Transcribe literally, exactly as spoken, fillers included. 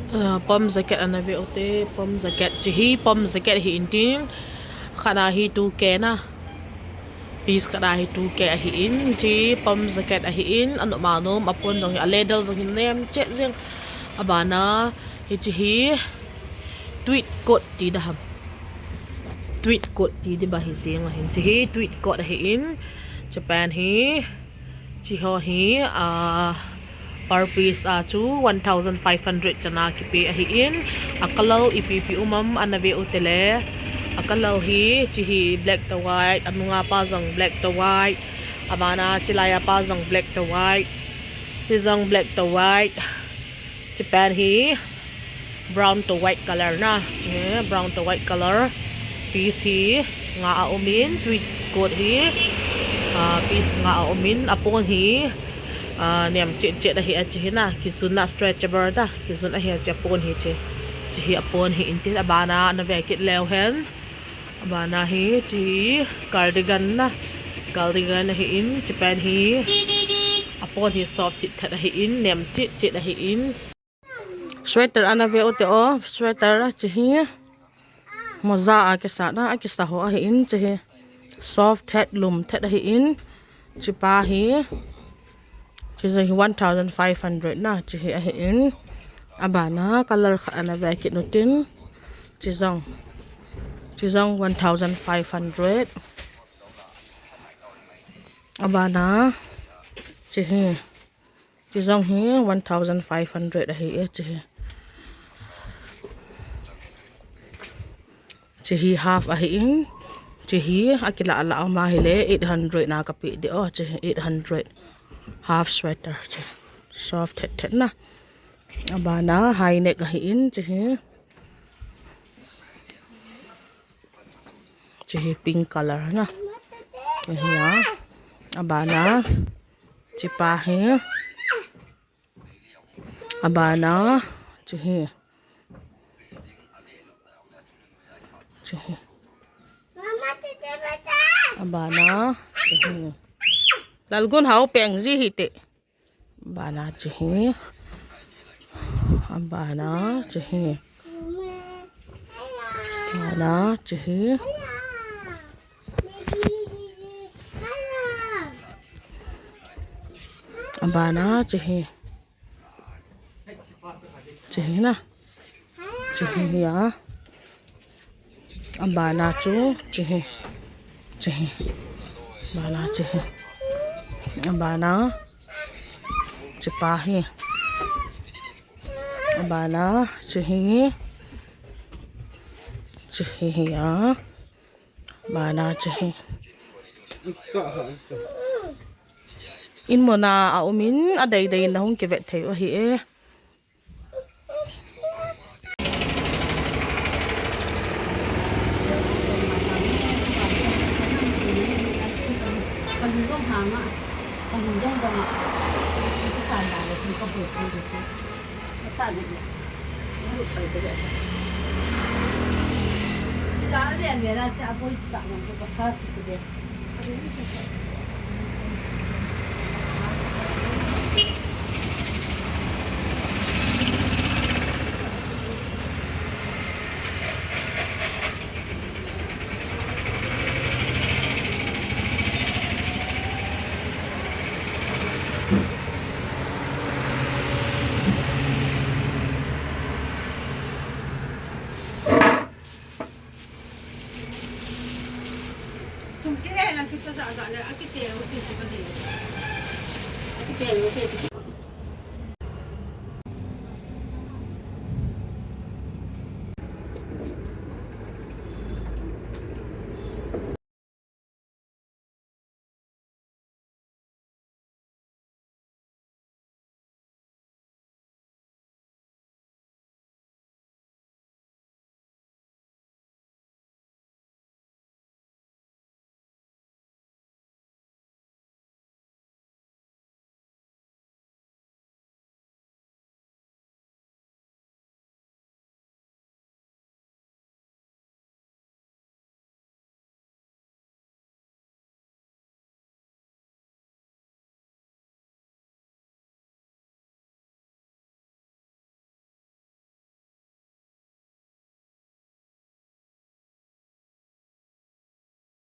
Ah, pom jacket ana ve ute, pom jacket, hiche hi pom jacket ahi intin, khat a hi two K na, piece khat a hi two K ahi in, hiche pom jacket ahi in, anom anom, apon jong hi, a ladle jong hi nem chet jeng, abana, hiche hi tweed coat ti da ham, tweed coat ti di ba hi jeng ahin, hiche hi tweed coat ahi in, hiche pant hi, hiche ho hi, ah, per piece a chu one thousand five hundred chana kipe ahi in, a color ipi ipi um am ana ve ute le, a color hi, hiche hi black to white, anunga pa jong black to white, abana hiche laiya pa jong black to white, hiche jong black to white, hiche pant hi, brown to white color na, hiche brown to white color, piece hi nga a um in, tweed coat hi, ah, piece nga a um in, apon hi, ah, nem chet chet ahi hiche hi na, kijun na stretchable ta, kijun ahi hiche apon hi hiche, hiche hi apon hi intin, abana ana ve kit leu hen, abana hi hiche hi cardigan na, cardigan ahi in, hiche pant hi, apon hi soft thet thet ahi in, nem chet chet ahi in. Sweater ana ve ute o, sweater hiche hi. Moja a kisa na, akisa ho ahi in, hiche hi. Soft thet, lum thet ahi in. Hiche pa hi. Hiche hi one thousand five hundred na, hiche hi ahi in. Abana color khat ana ve kit utin. Hiche jong. Hiche jong one thousand five hundred. Abana. Hiche hi. Hiche jong hi one thousand five hundred ahi e, hiche hi. Hiche hi half ahi in, hiche hi akilah lah um ahile eight hundred na kape di o, hiche hi eight hundred. Half sweater, hiche. Soft thet thet na. Abana high neck ahi in, hiche hi. Hiche hi pink color na. Hiche hi a. Abana. Hiche pa hi. Abana. Hiche hi. Hiche hi. Abana. Hiche hi. Lalgun hao peng ji hite. Abana hiche hi. Abana hiche hi. Abana hiche hi. Abana hiche hi. Hiche hi na. Hiche hi a. Abana chu hiche hi. Hiche hi. Abana hiche hi. Abana hiche pa hi. Abana hiche hi. Hiche hi a. Abana hiche hi. In muna a um in a dei dei in na hung kivet thei u ahi e. Sum kile lang kisa ja ja le, akite u ti ti ka di. Akite u ti ti.